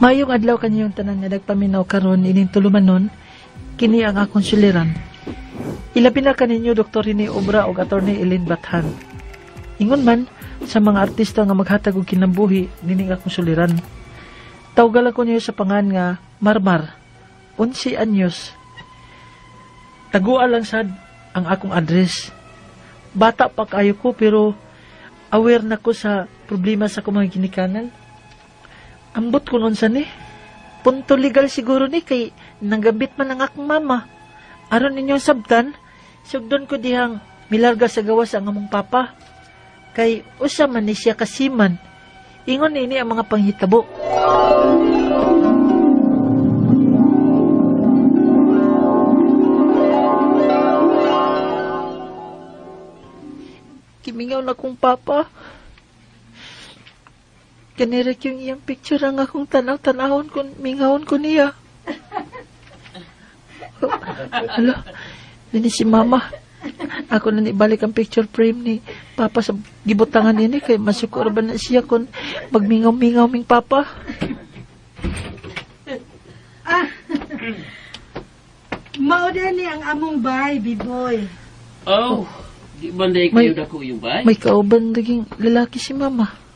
Mayong adlaw kaniyong tanan nga nagpaminaw karon ining tulumanon, kini ang akong suliran. Ilabi na kaninyo Dr. Rene Obra ug Attorney Elaine Bathan. Ingon man sa mga artista nga maghatag og kinabuhi nining akong suliran. Tawgal ako niyo sa pangan nga Marmar, 11 anyos. Tagua lang sad ang akong address. Bata pa kaayo ko pero aware na ko sa problema sa akong mga ginikanan. Ambot ko nun sa ni. Punto legal siguro ni kay nanggabit man ang akong mama. Aron ninyong sabtan, sugdon ko dihang milarga sa gawas ang among papa. Kay usa man ni siya kasiman. Ingon ini ang mga panghitabo. Kimingaw na kong papa. Kanirak yung iyang picture ang akong tanaw-tanahon kung mingahon ko niya. Hala, nini si mama. Ako na nibalik ang picture frame ni papa sa gibutangan nini kay masukuro ba na siya kung magmingaw-mingaw ming papa. Ah, mao din ni ang among bay, Biboy. Oh, di ba na kayo dako yung bay? May kauban naging lalaki si mama.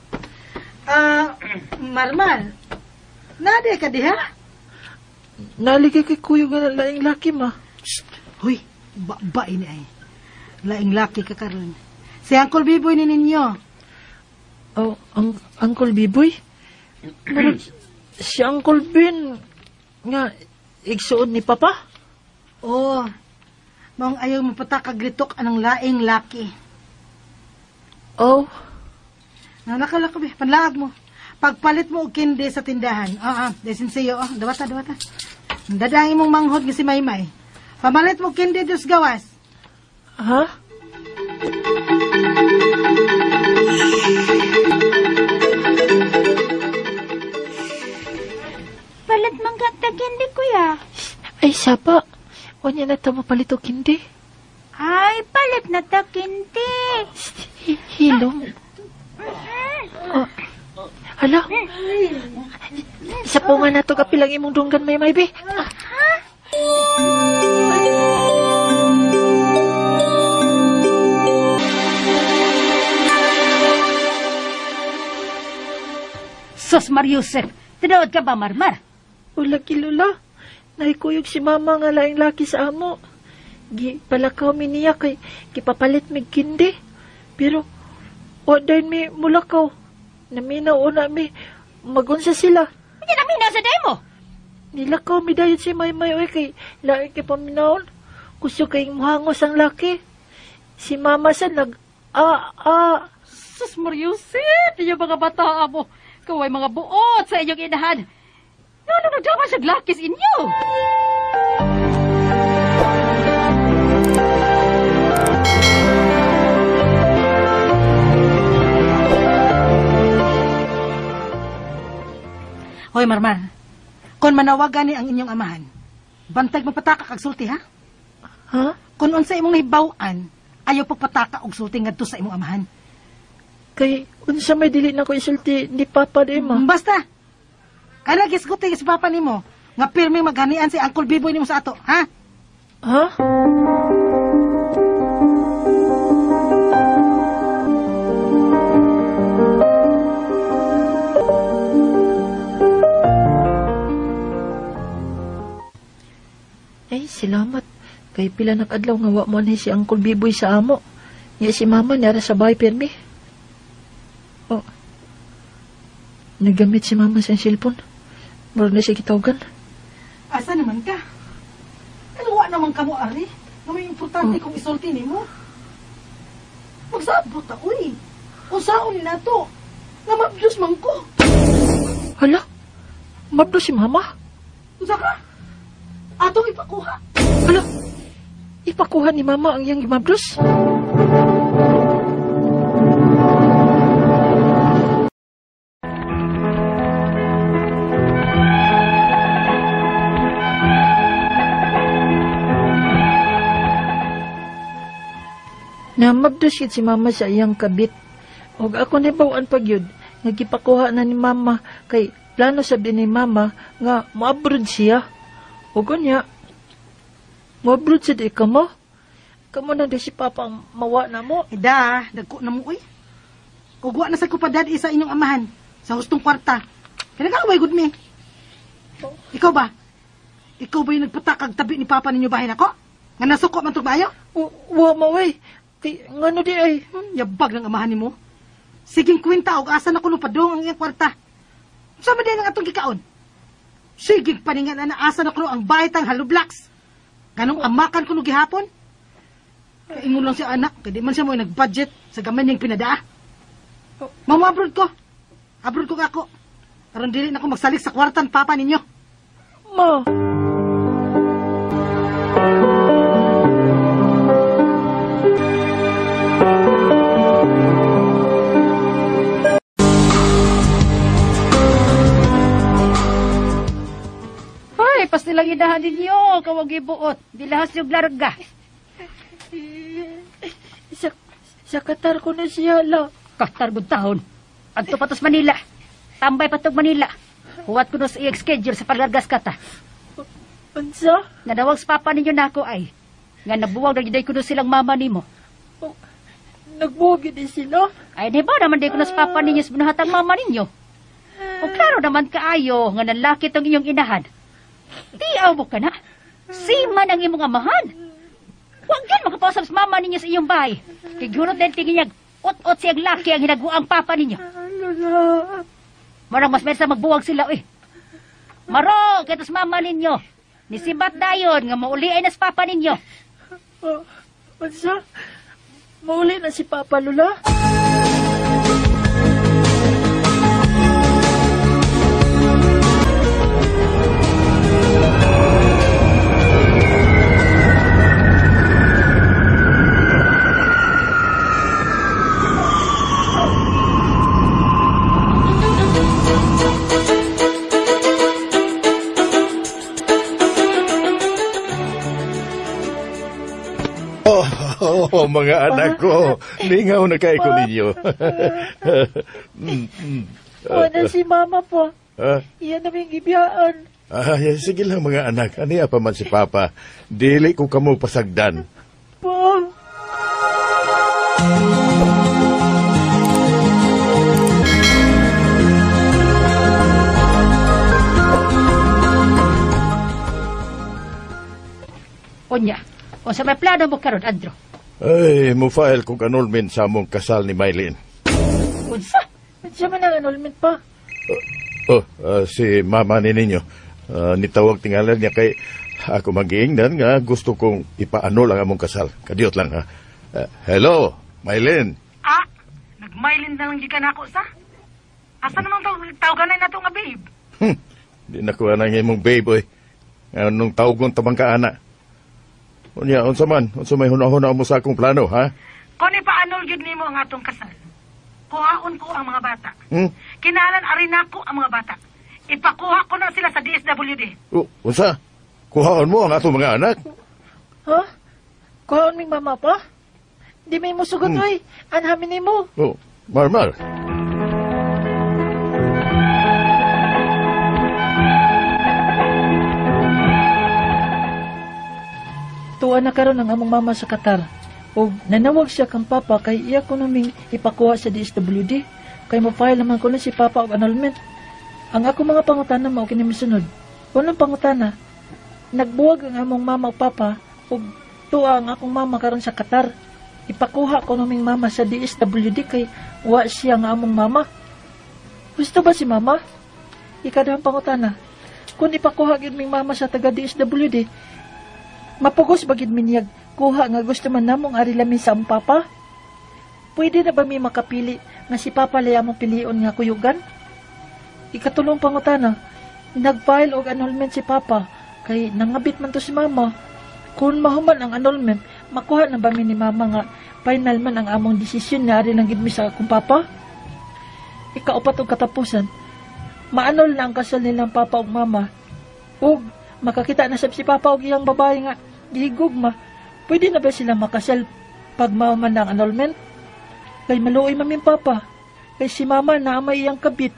Marmar, nade ka diha? Naligay kay kuyo nga laing laki, ma. Shh! Huy, ba ini ay. Laing laki ka karon. Si Uncle Biboy ni ninyo. Oh, ang Uncle Biboy? Si Uncle Ben nga igsuon ni Papa? Oh, maong ayaw mapatakag litok anang laing laki. Oh. Nakalak ko, panlaag mo. Pagpalit mo og kindi sa tindahan. Desin siyo. Oh, dawata, dawata. Dadangin mong manghod nga si Maymay. Pamalit mo kindi dos gawas. Ha? Palit man kanta kindi, kuya. Ay, sapa. Wanya na ta mapalit og kindi. Ay, palit na ta kindi. Hilom. Oh. Hala. Sa punga na to kapilang imong dunggan, Maymay, be. Sus Mariusep, tinuod ka ba, Marmar? Wala kilula. Naikuyog si mama nga laing laki sa amo. Gi palakaw mi niya kay kipapalit mig kindi. Pero wa dayon mi mulakaw. Naminaw una mi magunsa sila. Hindi naminaw sa demo. Nilakaw mi dayon si Maymay oy kay laing kay paminawon. Kusyo kay muhangos ang laki. Si mama sa nag Sus Mariusep, inyong mga bata mo. Kaway mga buot sa inyong inahan. Ano nagdaman siya lakis inyo? Hoy, Marmar. Kung manawagan ni ang inyong amahan, bantag mapataka kag sulti, ha? Ha? Kung unsa imong nahibaw-an, ayaw pagpataka og sulti ngadto sa imong amahan. Kay unsa may dili na ko isulti ni Papa di ma? Basta. Kana gisguti si Papa nimo nga pirmi maghanian si Uncle Biboy nimo sa ato, ha? Ha? Ay, salamat. Kay pila nakadlaw nga wa mo ni si Uncle Biboy sa amo. Nga si Mama niara sa bahay pirmi. Oh. Nagamit si Mama sa cellphone. Murag na siya gitawagan. Asa naman ka? Ano wa naman ka mo, Ari? Nga may importante kong isulti nimo. Magsabot ta, uy. Unsaon ni nato? Nga mabdos man ko. Hala? Mabdos si Mama? Unsa ka? Atong ipakuha. Hala? Ipakuha ni Mama ang iyang gimabdos? Namabdos yun si Mama sa iyang kabit. Og ako nabawan pag yun, nagipakuha na ni Mama kay Plano sabi ni mama nga moabroad siya. O gunya, moabroad siya di ka mo. Kamo nang di si Papa ang mawa na mo. Eda, dagko na mo, uy. Ugwa na sa kupadad isa inyong amahan. Sa hustong kwarta. Kaya gud mi. Ikaw ba? Ikaw ba yung nagpatakag tabi ni Papa ninyo bahin ako? Nga nasuko man tugbayo? Wa ma, uy. Kay, ngano di ay? Yabag ng amahan nimo. Siging kwinta og asa na kuno padung ang iyang kwarta. Sa man din ang atong gikaon? Sige, paningan na asa na kuno ang baitang hollow blocks. Ganong amakan kuno gihapon? Kaingon lang siya anak, kay di man siya mo nag-budget sa gamay niyang pinadaa. Mamo, abroad ko. Abroad ko kako. Aron dili na ko magsalik sa kwartan papa ninyo. Ma. Ay, pastilang inahan ninyo, kawag ibuot. Dilahas yung larga. Sa Qatar ko na siya, la. Qatar gud taon. Adto pa tos Manila. Tambay pa tog Manila. Huwat ko no sa iyang schedule sa paglargas kata. Unsa? Nanawag sa papa ninyo nako ay. Nga nabuwag na gyud kuno silang mama nimo. Oh, nagbuwag gyud sila. Ay, di ba naman di kuno sa papa ninyo sa bunahatang mama ninyo? O klaro naman kaayo nga nanlaki tong inyong inahan. Tiaw mo ka na. Sima ang imong amahan. Huwag yan makapausap sa mama ninyo sa iyong bahay. Kay gihulot din tingin niya, ut-ut siyang laki ang hinaguang papa ninyo. Lola. Marang mas mersa magbuwag sila, eh. Maro, kaya mama ninyo. Nisibat dayon nga mauli ay na sa papa ninyo. Oh, unsa? Mauli na si Papa, Lola? Oh, mga anak ko, lingaw na kay ko ninyo. Wala si mama po. Iyan na may gibiyaan. Sige lang mga anak, aniya pa man si Papa. Dili ko kamo pasagdan. Po. Unya, o sa may plano mo karon, Andrew? Ay, mo-file kong annulment sa among kasal ni Mylene. Unsa? Unsa man ang annulment pa? Si mama ni ninyo. Nitawag tingalan niya kay ako magiingnan nga gusto kong ipa-annul ang among kasal. Kadiyot lang ha. Hello, Mylene. Ah, nag-Mylene na lang gikan ako sa. Asa namang tawaganay na to nga babe? Di nakuha na ang imong babe, oy. Anong tawagon tabang ka, ana? Unya, unsa man? Unsa may hunahuna mo sa akong plano, ha? Kung ipa-annul gyud nimo ang atong kasal, kuhaon ko ang mga bata. Kinahalan ari nako ang mga bata. Ipakuha ko na sila sa DSWD. Oh, unsa? Kuhaon mo ang atong mga anak? Ha? Kuhaon ming mama pa? Di may musugot, oy. Anhamin nimo. Oh, Marmar. Tuwa na karon ang among mama sa Qatar. O nanawag siya kang papa kay iya ko naming ipakuha sa DSWD. Kay mo-file naman ko na si papa og annulment. Ang ako mga pangutana mao kini misunod. Unang pangutana, nagbuwag ang among mama ug papa ug tuwa ang akong mama karon sa Qatar. Ipakuha ko naming mama sa DSWD kay wa siya nga among mama. Gusto ba si mama? Ikadahang pangutana, kung ipakuha gyud ming mama sa taga DSWD, mapugos ba gyud mi niyag kuha nga gusto man namong ari lamin sa among papa? Pwede na ba mi makapili nga si papa lay among pilion nga kuyugan? Ikatulong pangutana, nag-file og annulment si papa kay nangabit man to si mama. Kung mahuman ang annulment, makuha na ba mi ni mama nga final man ang among desisyon nga ari lang gid mi sa akong papa? Ikaupat og katapusan, maanol na ang kasal nilang papa ug mama. Ug makakita na sab si papa og iyang babae nga gihigugma, pwede na ba sila makasal pag mahuman na ang annulment? Kay maluoy maming papa, kay si mama na may iyang kabit.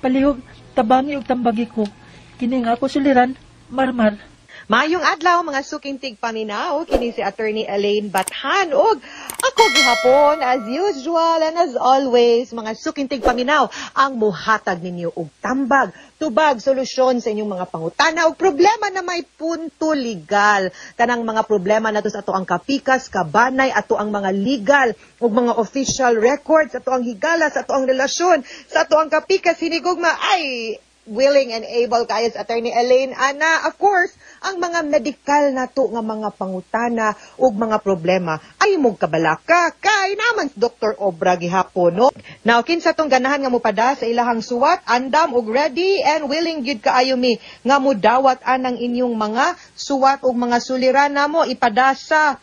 Palihog, Tabangi og tambagi ko. Kini nga ako suliran, Marmar. Maayong adlaw, mga suking tigpaminaw, kini si Attorney Elaine Bathan ug ako gihapon, as usual and as always, mga suking tigpaminaw, ang muhatag ninyo og tambag, tubag, solusyon sa inyong mga pangutana og problema na may punto legal. Kanang mga problema nato sa ato ang kapikas, kabanay, ato ang mga legal ug mga official records, ato ang higala, sa ato ang relasyon, sa ato ang kapikas, hinigugma, ay willing and able kaayo sa Attorney Elaine ana. Of course, ang mga medical nato nga mga pangutana ug mga problema ay mog kabalaka kay naman si Dr. Obra gihapon, no? Now, kinsa tong ganahan nga mopada sa ilahang suwat, andam ug ready and willing gyud kaayo mi nga mudawat anang inyong mga suwat ug mga suliran namo, ipada sa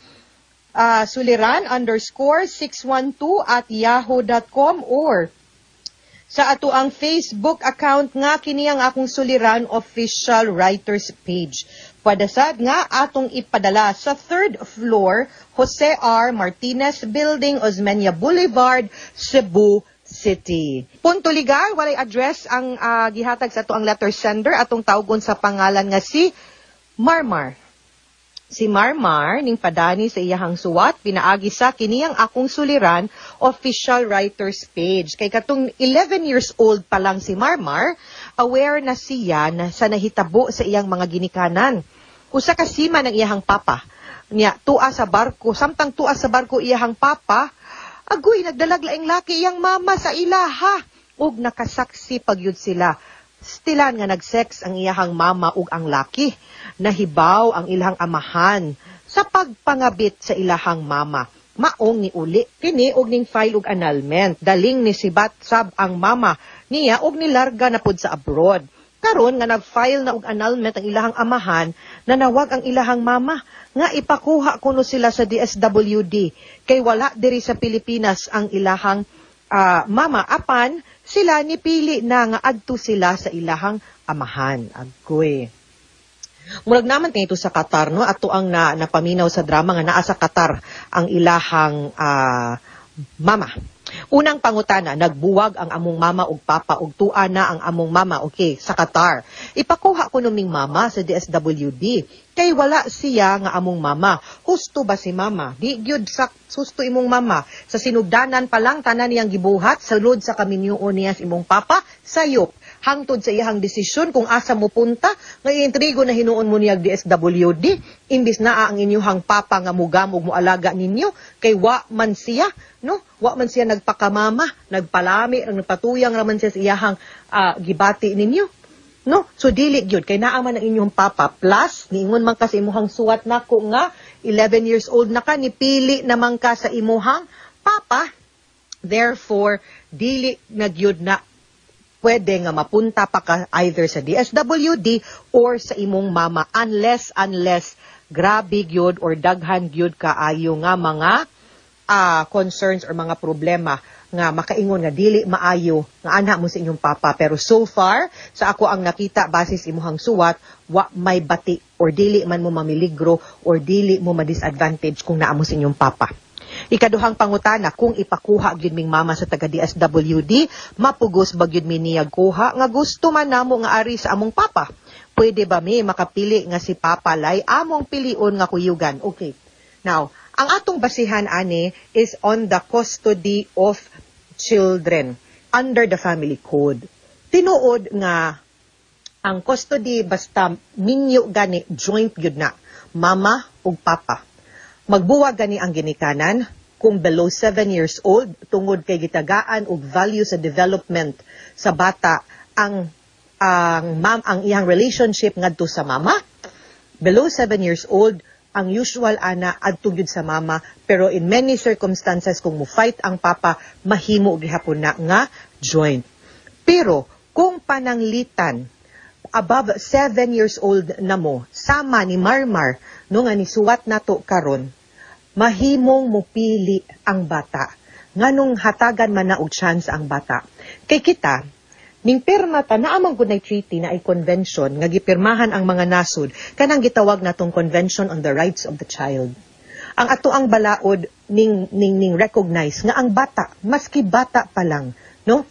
suliran_612@yahoo.com or sa ato ang Facebook account nga kini ang Akong Suliran Official Writers Page. Pwede sad nga atong ipadala sa third floor, Jose R. Martinez Building, Osmeña Boulevard, Cebu City. Punto legal, walay address ang gihatag sa ato ang letter sender, atong tawgon sa pangalan nga si Marmar. Si Marmar ning padani sa iyahang suwat pinaagi sa kiniyang Akong Suliran Official Writers Page. Kay katong 11 years old pa lang si Marmar, aware na siya na sa nahitabo sa iyang mga ginikanan. Usa ka seaman ang iyahang papa. Nya tua sa barko, samtang tua sa barko iyahang papa, agoy, nagdalag laing laki iyang mama sa ilaha ug nakasaksi pagyud sila. Stilan nga nagsex ang iyahang mama ug ang laki. Nahibaw ang ilahang amahan sa pagpangabit sa ilahang mama. Maong ni uli kini og ning file og annulment. Daling ni sibat sab ang mama niya og nilarga na pud sa abroad. Karon nga nag-file na og annulment ang ilahang amahan, nanawag ang ilahang mama nga ipakuha kuno sila sa DSWD kay wala diri sa Pilipinas ang ilahang mama, apan sila nipili na nga adto sila sa ilahang amahan. Agoy. Murag naman kay ito sa Qatar, no? Ato ang napaminaw sa drama nga naa sa Qatar ang ilahang mama. Unang pangutana, nagbuwag ang among mama ug papa ug tua na ang among mama, okay, sa Qatar. Ipakuha ko ming mama sa DSWD kay wala siya nga among mama. Husto ba si mama? Di gyud sa husto imong mama. Sa sinugdanan pa lang, tanan niyang gibuhat, sulod sa kaminyuon niya sa imong papa, sayop hangtod sa iyang desisyon kung asa mo punta, nga intrigo na hinuon mo niyag DSWD imbis naa ang inyuhang papa nga mugam ug moalaga ninyo, kay wa man siya, no? Wa man siya nagpakamama, nagpalami, ang nagpatuyang raman siya sa iyahang gibati ninyo, no? So dili gyud kay naa man ang inyong papa, plus niingon man ka sa imuhang suwat nako nga 11 years old na ka, nipili naman ka sa imuhang papa, therefore dili na gyud na pwede nga mapunta pa ka either sa DSWD or sa imong mama unless grabe gyud or daghan gyud kaayo nga mga concerns or mga problema nga makaingon nga dili maayo nga anha mo sa inyong papa. Pero so far, sa ako ang nakita basis imuhang suwat, wa may bati or dili man mo mamiligro or dili mo ma-disadvantage kung naa mo sa inyong papa. Ikaduhang pangutana, kung ipakuha gyud ming mama sa taga DSWD, mapugos ba gyud mi niyag kuha nga gusto man namo nga ari sa among papa? Pwede ba mi makapili nga si papa lay among pilion nga kuyugan? Okay. Now, ang atong basihan ani is on the custody of children under the family code. Tinuod nga ang custody basta minyo gani, joint gyud na, mama ug papa. Magbuwag gani ang ginikanan kung below 7 years old tungod kay gitagaan og value sa development sa bata ang mam ang iyang relationship ngadto sa mama. Below 7 years old, ang usual ana adto gyud sa mama, pero in many circumstances, kung mo fight ang papa, mahimo gihapon na nga joint. Pero kung pananglitan above 7 years old na mo, sama ni Marmar, no, nga nisuwat nato karon, mahimong mopili ang bata. Nganong hatagan man na og chance ang bata? Kay kita ning pirma ta, naa man gud nay treaty na ay convention nga gipirmahan ang mga nasod, kanang gitawag natong Convention on the Rights of the Child. Ang ato ang balaod ning recognize nga ang bata, maski bata pa lang, no,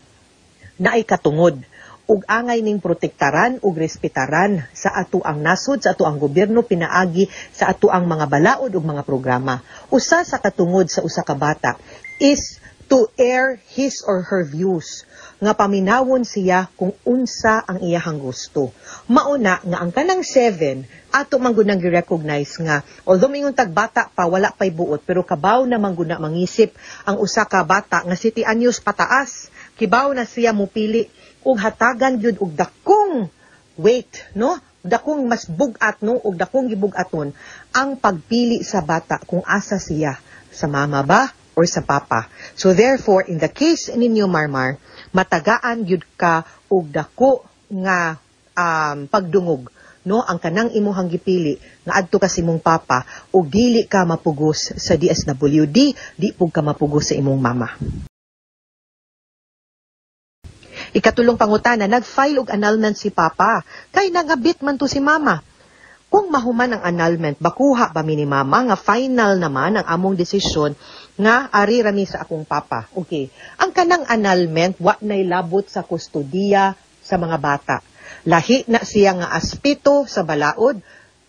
naay katungod. Ug angay ning protektaran ug respetaran sa ato ang nasod, sa ato ang gobyerno, pinaagi sa ato ang mga balaod ug mga programa. Usa sa katungod sa usa ka bata is to air his or her views, nga paminawon siya kung unsa ang iyahang gusto. Mauna nga ang kanang 7, ato man gud nang gi-recognize nga although mingon tag bata pa, wala pay buot, pero kabaw na man gud na mangisip ang usa ka bata nga 7 anyos pataas, kibaw na siya mupili ug hatagan gyud og dakong weight, no? Dakong mas bug-at, no? Ug dakong gibug-aton ang pagpili sa bata kung asa siya, sa mama ba or sa papa. So therefore, in the case ninyo, Marmar, matagaan gyud ka og dako nga pagdungog, no, ang kanang imuhang gipili nga adto ka sa imong papa ug dili ka mapugos sa DSWD, di pug ka mapugos sa imong mama. Ikatulong pangutana, nag-file og annulment si papa kay nangabit man to si mama. Kung mahuman ang annulment, bakuha ba mi ni mama nga final naman ang among desisyon nga ari rami sa akong papa? Okay. Ang kanang annulment wa nay labot sa kustodiya sa mga bata. Lahi na siya nga aspeto sa balaod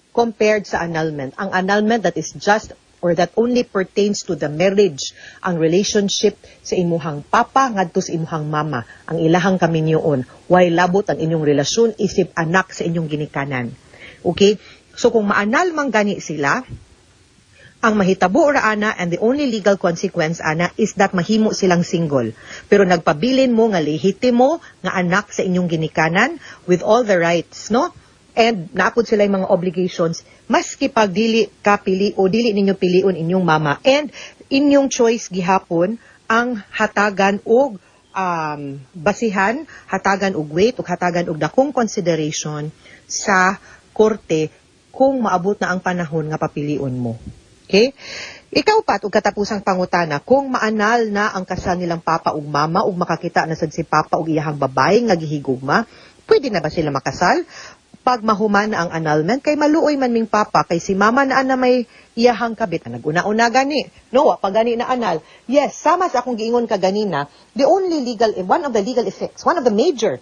compared sa annulment. Ang annulment, that is just or that only pertains to the marriage, ang relationship sa imuhang papa ngadto sa imuhang mama, ang ilahang kaminyoon. Way labot ang inyong relasyon isip anak sa inyong ginikanan. Okay? So kung maanal man gani sila, ang mahitabo ra ana and the only legal consequence ana is that mahimo silang single. Pero nagpabilin mo nga lehitimo nga anak sa inyong ginikanan with all the rights, no? And naapod sila yung mga obligations maski pag dili ka pili o dili ninyo piliun inyong mama, and inyong choice gihapon ang hatagan og basihan, hatagan og weight ug hatagan og dakong consideration sa korte kung maabot na ang panahon nga papiliun mo. Okay? Ikaw pat og katapusang pangutana, kung maanal na ang kasal nilang papa ug mama ug makakita na sad si papa og iyahang babae nga gihigugma, pwede na ba sila makasal? Pag mahuman na ang annulment, kay maluoy man ming papa, kay si mama na ana may iyahang kabit. Naguna-una gani. No, wa pa gani na anal. Yes, sama sa akong giingon kaganina, the only legal, one of the legal effects, one of the major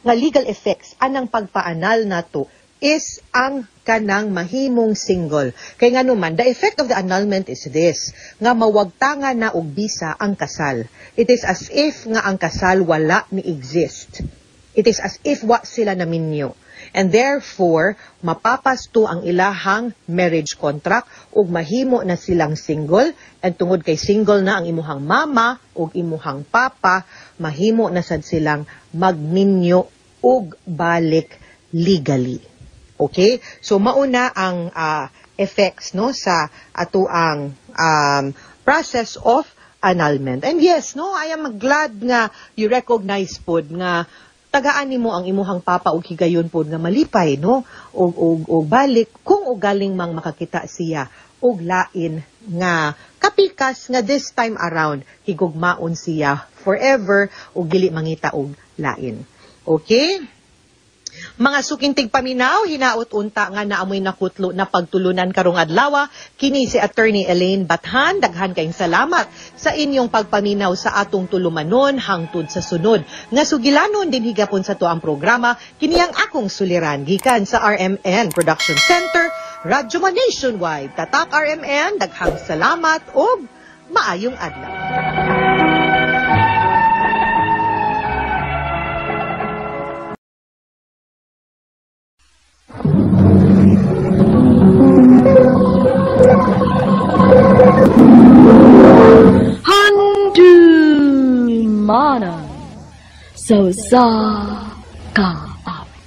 nga legal effects anang pagpaanal nato is ang kanang mahimong single. Kay nga numan, the effect of the annulment is this, nga mawagtanga na og bisa ang kasal. It is as if nga ang kasal wala ni exist. It is as if wa sila naminyo. And therefore, mapapasto ang ilahang marriage contract ug mahimo na silang single. And tungod kay single na ang imuhang mama ug imuhang papa, mahimo na sad silang magminyo ug balik legally. Okay? So mauna ang effects, no, sa ato ang process of annulment. And yes, no, I am glad nga you recognize pod nga tagaan nimo ang imuhang papa og higayon pod nga malipay, no, og balik kung ugaling mang makakita siya og lain nga kapikas nga this time around higugmaon siya forever ug dili mangita og lain. Okay? Mga suking tigpaminaw, hinaot unta nga naamoy nakutlo na pagtulunan karong adlaw. Kini si Attorney Elaine Bathan. Daghan kayong salamat sa inyong pagpaminaw sa atong tulumanon hangtod sa sunod. Nga sugilanon din higapon sa tuang programa, kini ang akong suliran gikan sa RMN Production Center, Radyo Man Nationwide. Tatak RMN, daghang salamat ug maayong adlaw. Handumanan sa usa ka awit.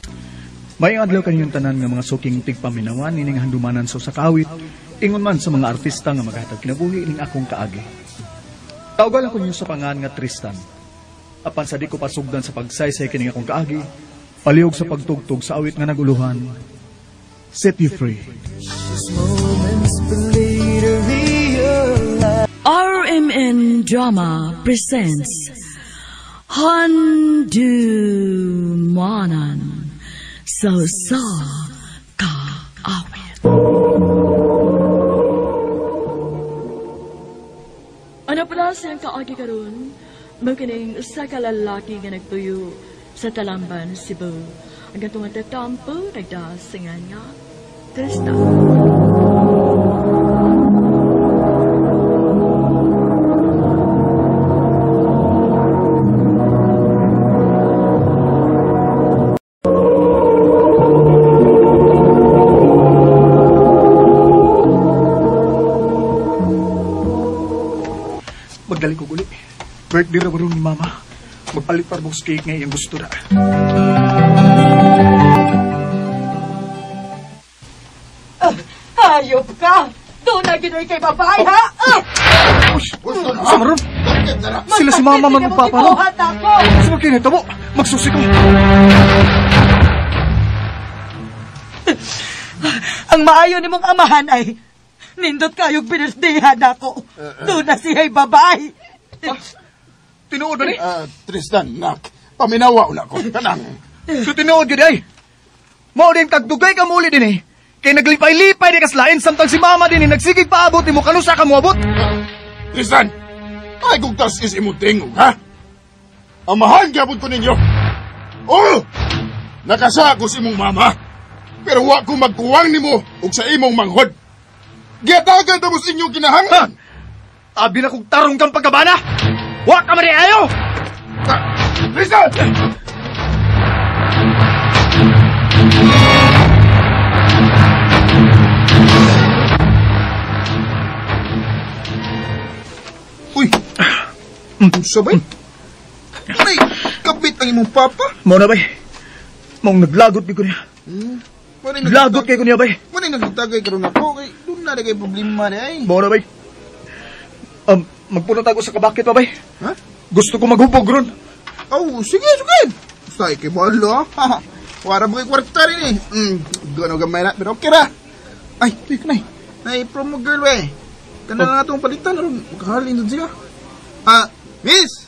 Maayong adlaw kaninyong tanan nga mga suking tigpaminawan ining handumanan sa usa ka awit, ingon man sa mga artista nga maghatag kinabuhi ining akong kaagi. Tawgal ako ninyo sa pangan nga Tristan. Apan sa di ko pasugdan sa pagsaysay kining akong kaagi, palihog sa pagtugtog sa awit nga naguluhan, Set You Free. RMN Drama presents Handumanan sa usa ka awit. Ano pala siyang kaagi karon? Makining usa ka lalaki nga nagtuyo sa Talamban, Cebu. Ang atong tatampo nagdasingan nga Tristan. Magdali ko guli. Birthday ra ni mama. Magpalit para box cake nga iyang gusto ra. Hayop ka! Doon na ginoy kay babae, ha? Sa maron? Sila si mama man magpapa, no? Sa makinita mo, magsusi ko. Ang maayo ni mong amahan ay nindot kayong binirthdayan ako. Doon na siya'y babae. Tinuod ba ni? Tristan, nak. Paminawa na ko. Kanang. So tinuod yun ay. Mao din tagdugay ka muli din eh. Kay naglipay-lipay di kaslain samtang si mama din eh. Nagsigig paabot ni mo kanusa ka moabot. Tristan, ay kung tas is imong tingog, ha? Amahan gyapon ko ninyo. Oh! Nakasa ko sa imong mama. Pero wa ko magkuwang nimo og sa imong manghod. Giyatagan ta mo sa inyong kinahanglan. Abi na kong tarong kang pagkabana. Wa ka man ayo. Tristan! Uy! Unsa bay? Ay, kapit ang imong papa. Mao na bay. Maong naglagot ko niya. Lagot kay ko niya bay. Muna nagtagay karon ako kay dun na kay problema ni ay. Mao na bay. Magpuno tago sa kabakit pa bay. Ha? Gusto ko maghubog ron. Oh, sige, sige. Basta kay balo. Wara mo kay kwarta rin eh. Gano gamay na, pero okay ra. Ay, tuy kanay. Nay promo girl we. Kana na atong palitan aron makahalin dun siya. Miss.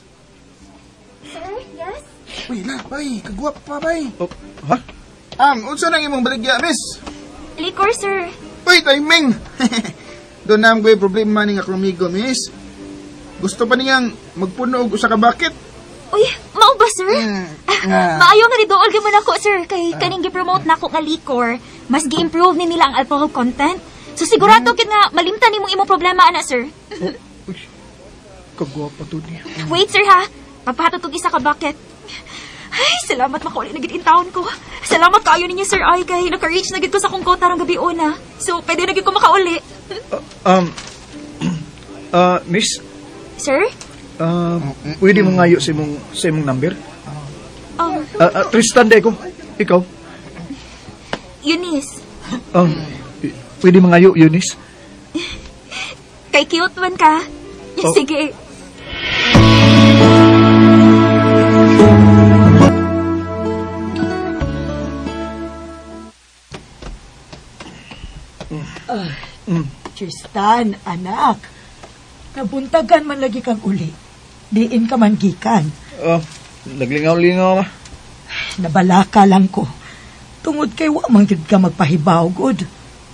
Sir, yes? Uy, la, bay, kagwap pa bay. Oh, ha? Unsa nang imong baligya, miss? Liquor, sir. Uy, timing. Doon na ang problema ning akong amigo, miss. Gusto pa niyang magpuno og usa ka bucket. Uy, mao ba, sir? Maayo nga riduol gyud man ako, sir, kay kaning gi-promote nako nga liquor, mas gi-improve ni nila ang alcohol content. So sigurado gid nga malimtan nimong imong problema ana, sir. Oh, uy, kagwapa to niya. Wait, sir, ha. Pagpahatod og isa ka bucket. Ay, salamat makauli na gid in town ko. Salamat kaayo ninyo, sir, ay kay naka-reach na gid ko sa akong quota rong gabi una. So pwede na gid ko makauli. Miss? Sir? Pwede mo ngayo sa imong number? Tristan de ko. Ikaw? Eunice. Pwede mo ngayo, Eunice? Kay cute man ka. Oh. Sige. Tristan, anak. Nabuntagan man lagi kang uli. Diin ka man gikan. Naglingaw-lingaw ma. Nabalaka lang ko. Tungod kay wa man gyud ka magpahibaw gud.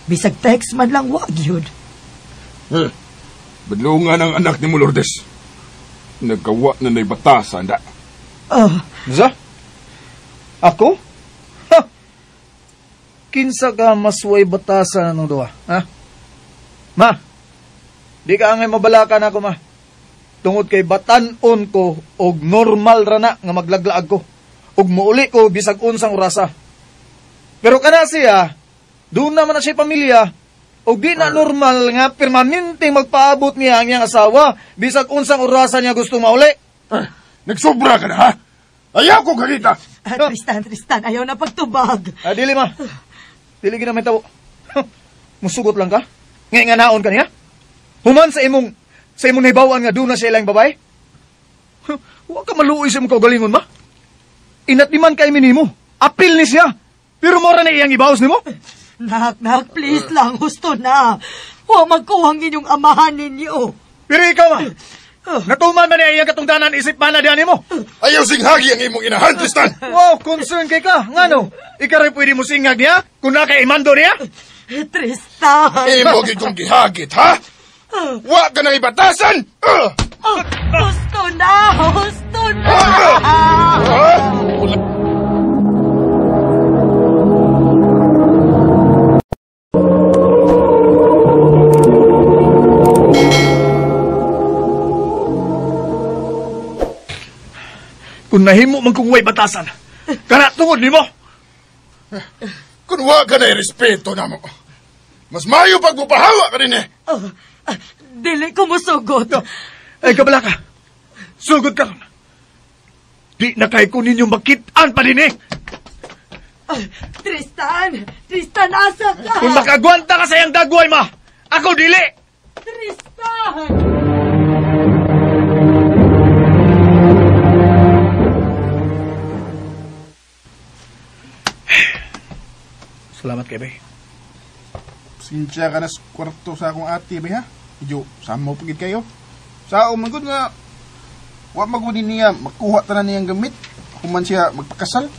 Bisag text man lang wa gyud. Badlungan ang anak ni mo, Lourdes. Nagkawa na na'y batasan da. Za? Ako? Ha! Kinsa ka masway batasan ng duha, ha? Ma, di ka angay mabalaka na ako, ma. Tungod kay batan-on ko og normal ra na nga maglaglaag ko. Og muuli ko bisag unsang orasa. Pero kana siya, doon naman na siya pamilya, og di na normal nga permanente magpaabot niya ang iyang asawa bisag unsang orasa niya gusto mauli. Nagsobra ka na, ha? Ayaw ko kakita! Tristan, ayaw na pagtubag. Dili ma. Dili gina may tawo. Musugot lang ka? Ngay nga naon ka niya? Human sa imong nahibawan nga doon na siya ilang babae? Huwag ka maluoy sa imong kaugalingon, ma. Inat di man kay minimo. Apil ni siya. Pero mora na iyang ibaos nimo. Nak, please lang. Husto na. Huwag magkuhang inyong amahan ninyo. Pero ikaw, ma. Natuman man niya iyang katungdanan isip man na diyan mo. Ayaw singhagi ang imong inahan, Tristan. Wow, concern kay ka. Ngano? Ikaw rin pwede mo singag niya? Kung nakaimando niya? Tristan! Imo gid kong gihagit, ha? Wa ka nang ibatasan! Husto na! Husto na! nahimo man kong way batasan, kana tungod nimo. Kung wa ka na respeto na mo, mas maayo pag mupahawa ka rin eh. Dili ko musugot. No. Ay, kabala ka. Sugod ka. Di na kay ko ninyo makit-an pa din eh. Tristan! Tristan, asa ka? Kung makagwanta ka sa iyang dagway, ma! Ako dili! Tristan! Salamat kay bay. Sinsya ka na sa kwarto sa akong ate, bay ha? Medyo sama pagid kayo. Sa man gud nga, wa magud niya makuha tanan niyang gamit. Human siya magpakasal.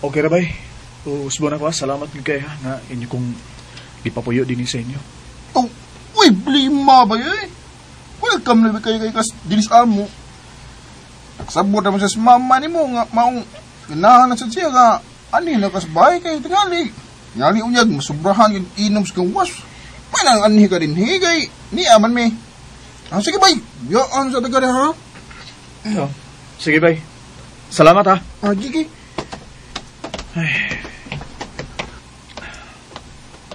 Okay ra bay. Usbo na ko ha. Salamat gid kay ha nga inyo kong gipapuyo dinhi sa inyo. Oh, uy, blima ba eh? Welcome na kayo kay kas dinis amo. Nagsabot naman siya sa mama nimo nga maong ganahan na sad siya nga ani na kas bahay kay tingali. Ngali unyag masubrahan yung inom sa gawas. May nang anhi ka din higay. Niya man mi. Ah, sige bay, yaan sa taga ha. Oh, sige bay. Salamat ha. Ah, sige. Ay.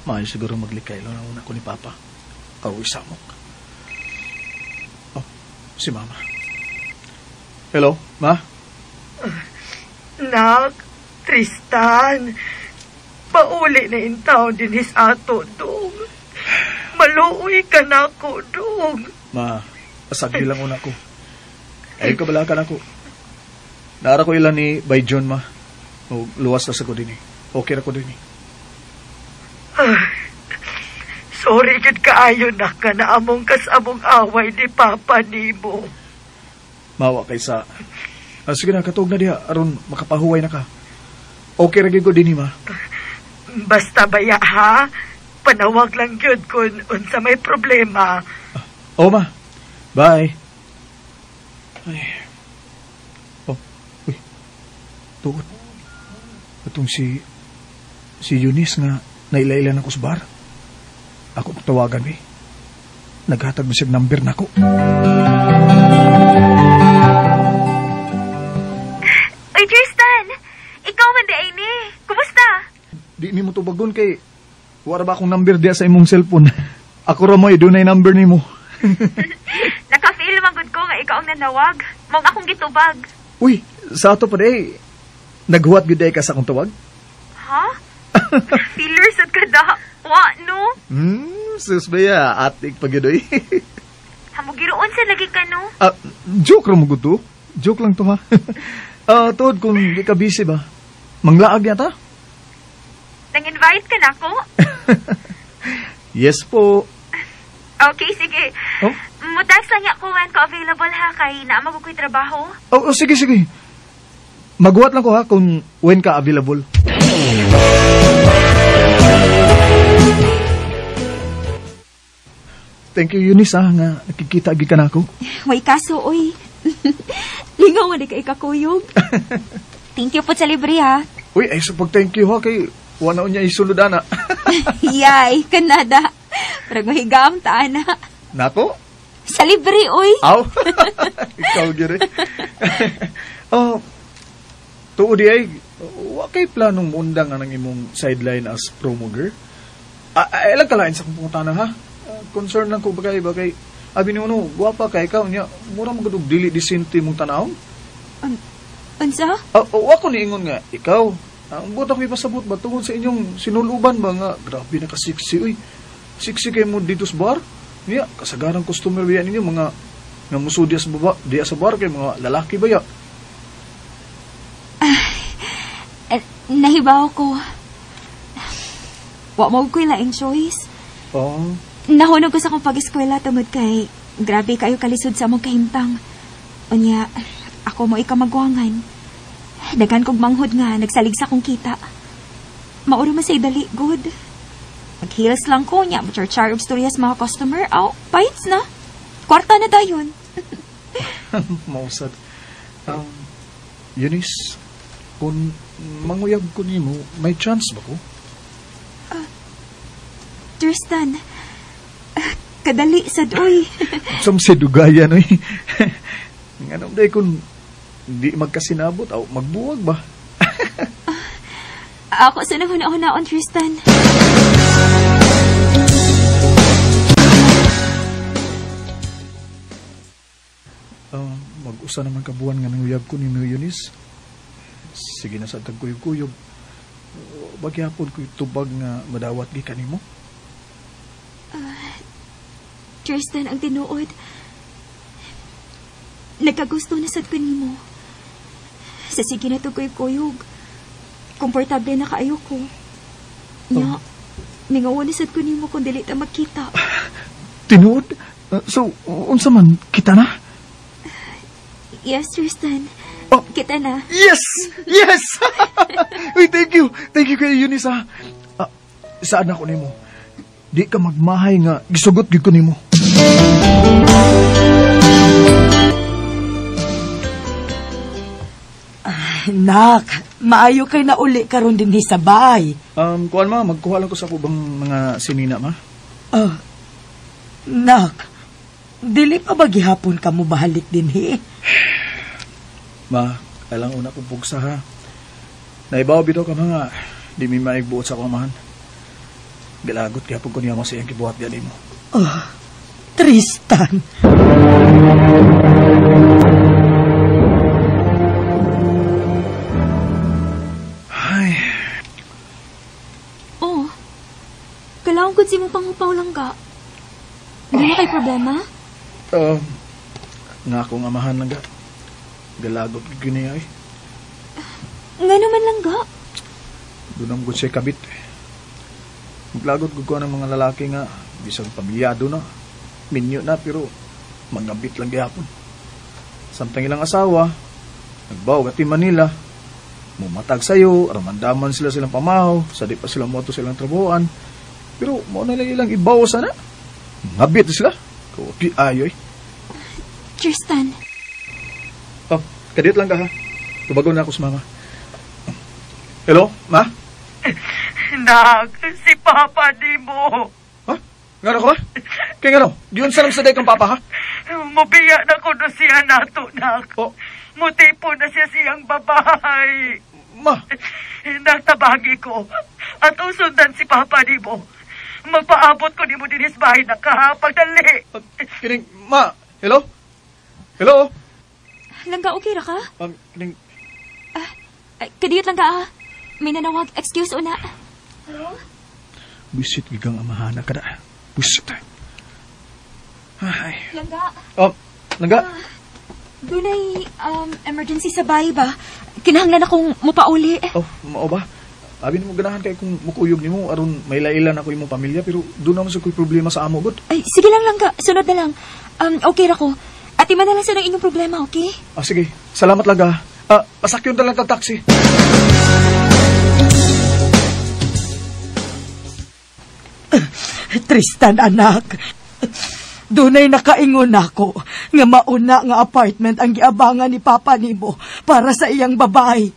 Maayo siguro maglikay lang na una ko ni Papa. Karoy samok. Oh, si Mama. Hello, Ma? Nak, Tristan, pauli na in town din his ato, dong. Maluoy ka na ko, dong. Ma, pasagdi lang una ko. Ay, kabalakan ako. Naara ko ilan ni Bay John, ma. O, luwas na sa ko din eh. Okay na ko din eh. Sorry gud kaayo nak nga naamong kas among away ni Papa nimo. Mawa kay sa... Ah, sige na, katuog na diha. Aron makapahuway na ka. Okay ra gyud ko dinhi, ma. Basta baya ha? Panawag lang gyud kun unsa may problema. Oo, ma. Bye. Ay. Oh, uy. Tuod. Atong si Eunice nga nailailan ako sa bar. Ako tawagan, eh. Naghatag mo siyang number na ako. Uy, Tristan! Ikaw man di ay ni. Kumusta? Di ni mo tubagon kay wala ba akong number diya sa imong cellphone. Ako ra mo dunay number nimo. Naka-feel man gud ko nga ikaw ang nanawag. Mong akong gitubag. Uy, sa ato pa di. Naghuwat gyud ka sa akong tawag? Ha? Feeler sad ka da. Wa no? Sus ba ya, atik pa gyud oy. Hamugiroon sa lagi ka no? Joke ra mo gud to. Joke lang to ha. Tuod kung di ka busy ba? Manglaag yata? Nang-invite ka na ako? Yes po. Okay, sige. Oh? Mutas lang niya ko when ko available ha, kay naamag ko'y trabaho. Oh, sige, sige. Maghuwat lang ko ha kung when ka available. Thank you, Eunice, ha, nga nakikita agi ka na ako. May kaso, oy. Lingaw man di ka ikakuyog. Thank you po sa libre, ha. Uy, ay, so pag thank you, ha, kay wala niya isulod, ana. Yay, kanada. Parang mahigam ta, ana. Nako? Sa libre, oy. Aw. Ikaw, gire. Oh, tuod di ay, wa kay planong mundang anang imong sideline as promo girl? Ay, lang kalain sa kong pangutana, ha? Concern lang ko bagay, bagay. Abi ni uno, guwapa ka ikaw niya. Mura magudog dili disente mong tanawon. Unsa? Wa ko niingon nga ikaw. Ang buot ako ipasabot ba tungod sa inyong sinuluban ba nga grabe na kasiksi uy. Siksi kay mo dito sa bar. Niya kasagarang customer biya ninyo mga nga muso diya sa baba, diya sa bar kay mga lalaki ba ya. Nahibaw ko. Wa mo ko'y laing choice. Oh. Nahunog ko sa akong pag-eskwela tungod kay grabe kayo kalisod sa among kahimtang. Unya, ako mo ikamagwangan. Daghan kog manghod nga nagsalig sa akong kita. Mauro man say dali, good. Mag-heels lang ko niya, char-char og storya sa mga customer. Aw, bites na. Kwarta na dayon. Mausad. Eunice, kung manguyab ko nimo, may chance ba ko? Tristan, kadali sad oy. Sam si dugayan oy. Nganong day kung Di magkasinabot aw magbuwag ba? Ako sa nahuna-hunaon, Tristan. Mag-usa naman kabuan nga nanguyab ko ni Eunice. Sige na sa tagkuyog-kuyog. Bagyapon ko'y tubag nga madawat gikan nimo. Tristan, ang tinuod. Nagkagusto na sad ko nimo. Sa sige na tagkuyog-kuyog. Komportable na kaayo ko. Nya, mingaw na sad ko nimo kung dili ta magkita. Tinuod? So, unsa man kita na? Yes, Tristan. Oh. Kita na. Yes! Yes! Uy, thank you. Thank you kay Eunice, ha. Saan ako nimo? Di ka magmahay nga gisugot gyud ko nimo. Nak, maayo kay nauli karon dinhi sa bay. Kuan ma, magkuha lang ko sa kubang mga sinina, ma. Nak, dili pa ba gihapon ka mo bahalik dinhi? Ma, alang una kong pugsa, ha. Naibaw bitaw ka mga di mi maigbuot sa akong amahan. Galagot gihapon ko niya mo sa iyang gibuhat gani mo. Oh, Tristan. Ay. Oh, kalaong kung si mong pangupaw lang ka. Hindi na kay problema? Nga akong amahan lang ga. Galagot gyud niya eh. Nga naman lang ga. Doon ang good siya kabit. Maglagot gud ko ng mga lalaki nga bisag pamilyado na, minyo na, pero mangabit lang gihapon. Samtang ilang asawa, nagbaw gati Manila, mumatag sayo, aramandaman sila silang pamahaw, sa di pa sila moto silang trabahoan, pero mo na lang ilang ibaw sana. Ngabit sila. Kopi ayoy. Tristan. Oh, kadiyot lang ka ha. Tubagon na ako sa mama. Hello, ma? Nak, si Papa di mo. Ha? Ngano ko ba? Kaya ngano? Diyon sa sa day kang papa ha? Mubiya na ko no siya nato, nak. Oh. Mutipo na siya siyang babae. Ma? Nak, tabagi ko. At usundan si Papa di mo. Magpaabot ko ni mo dinis bahay na ka. Pagdali. Kining, ma, hello? Hello? Langga, okay ra ka? Kining... Kadiyot lang ka ah. May nanawag. Excuse una. Hello? Buisit gigang amahana ka na. Buisit. Ay. Langga. Oh, langga. Dunay emergency sa bahay ba? Kinahanglan akong mupauli. Oh, mao ba? Abi nimo ganahan kay kung mukuyog nimo aron may lailan ako imong pamilya pero doon naman sa ko'y problema sa amo gud. Ay, sige lang langga. Sunod na lang. Okay ra ko. Ati man na lang sa ng inyong problema, okay? Ah, sige. Salamat langga. Pasakyon na lang kag taxi. Tristan, anak. Dunay nakaingon ako nga mauna nga apartment ang giabangan ni Papa nimo para sa iyang babae.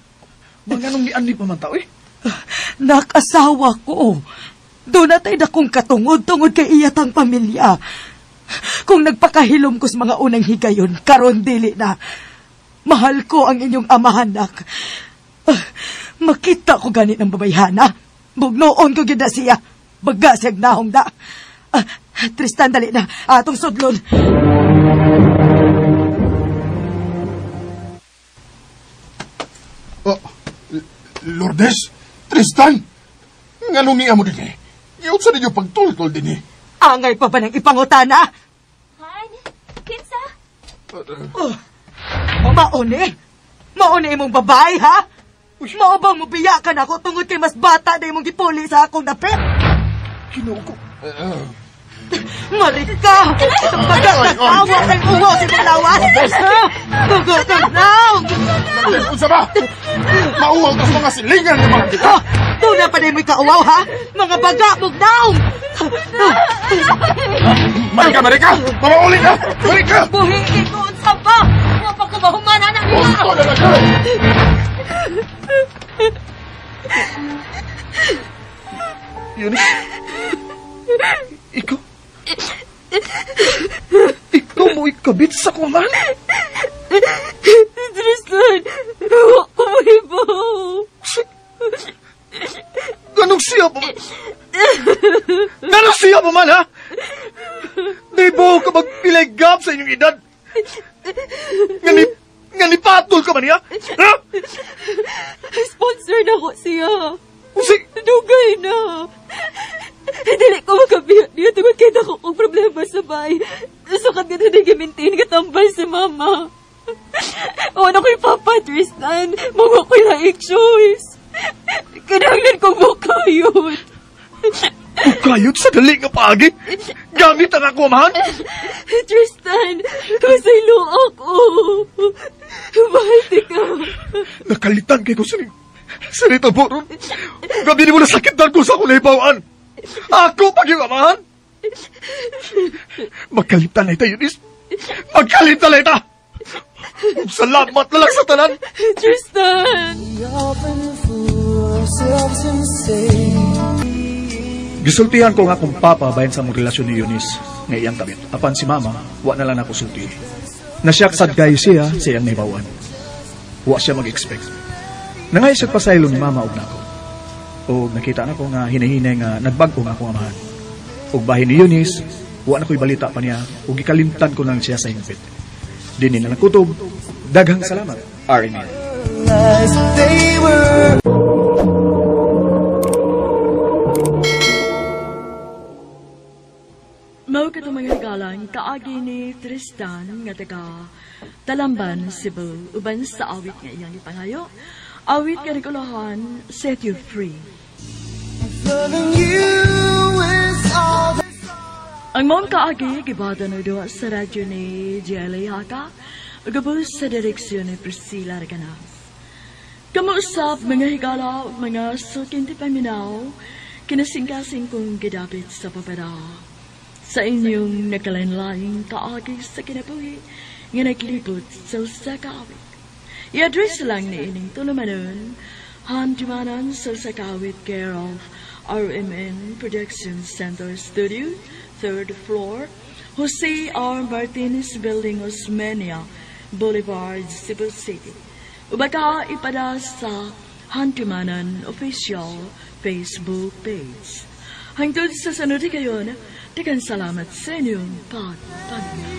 Mga nung nian ni pa man tao eh? Nakasawa ko. Doon natay dakong katungod-tungod kay iyatang pamilya. Kung nagpakahilom ko sa mga unang higayon, karon dili na. Mahal ko ang inyong amahan, nak. Makita ko ganit ng babayhana. Bugnoon ko gyud na siya. Baga siyag nahong da. Tristan, dali na. Atong sudlon. Oh, Lourdes? Tristan? Nganong niya mo din eh? Iyon sa ninyo pagtultol din eh. Angay pa ba ng ipangutana? Han? Kinsa? Oh, maone? Maone imong babae, ha? Mao bang mubiya ka na ako tungod kay mas bata na imong gipuli sa akong dapit? Ginoo ko. Marika! Baga nagtawa kay uwo si Palawan! Tugot na! Unsa ba? Mauwaw ka sa mga silingan ng mga kita! Doon na pa na mo'y kauwaw, ha? Mga baga, bugnaw! Marika, Marika! Mamauli na! Marika! Buhiin ko unsa ba? Wa pa ko mahumana na niya! Unsa na lang ka! Eunice? Ikaw? Ikaw mo ikabit sa kuman? Tristan! Unsa pa man, ha? Di ba ka magpilay gap sa inyong edad? Nga ni patol ka man niya? Ha? Sponsor na ko siya. Dugay na. Dili ko makabiyat niya tungod kay dako kong problema sa bahay. Sukat nga na nag-maintain katambal si mama. O ano ko'y Papa Tristan, mga ko'y laing choice. Kinahanglan kong mukayot. Mukayot sa dali nga paagi? Gamit ang ako, amahan? Tristan, pasaylo ako. Mahal di ka. Nakalitan kay ko sa Sarita Boron. Gabi ni mo nasakitan ko sa akong nahibawaan. Ako pag yung amahan. Magkalitan na ita, Eunice. Magkalitan na ita. Salamat na lang sa tanan. Tristan! Gisultihan ko nga akong papa bayan sa mong relasyon ni Eunice nga iyang kabit. Apan si mama, wa na lang ako sulti. Nasyak sad kayo siya sa iyang nahibawan. Wa siya mag-expect. Nangay siya pasaylo ni mama og nako. Og nakita nako nga hinahinay nga nagbag-o nga akong amahan. Og bahin ni Eunice, wa na ko'y balita pa niya ug gikalimtan ko nang siya sa hingpit. Dini na lang kutob. Daghang salamat, RMN. Mao katong mga higalang kaagi ni Tristan nga taga Talamban, Cebu, uban sa awit nga iyang ipangayo. Awit nga nagulahan, Set You Free. Ang mong kaagi, gibata na duwa sa radyo ni Jelly Haka, ugabos sa direksyon ni Priscilla Reganas. Kamuusap mga higala ug mga suking ti paminaw, kinasingkasing kong gidapit sa papara. Sa inyong nagkalain-laing kaagi sa kinabuhi nga naglibot sa usa ka awit. I-address lang ni ining tulumanon, Handumanan sa usa ka awit, care of RMN Production Center Studio, 3rd floor, Jose R. Martinez Building, Osmeña Boulevard, Cebu City. Ubaka ipada sa Handumanan official Facebook page. Hangtod sa sanod kayon, daghang salamat sa inyong pagpaminaw.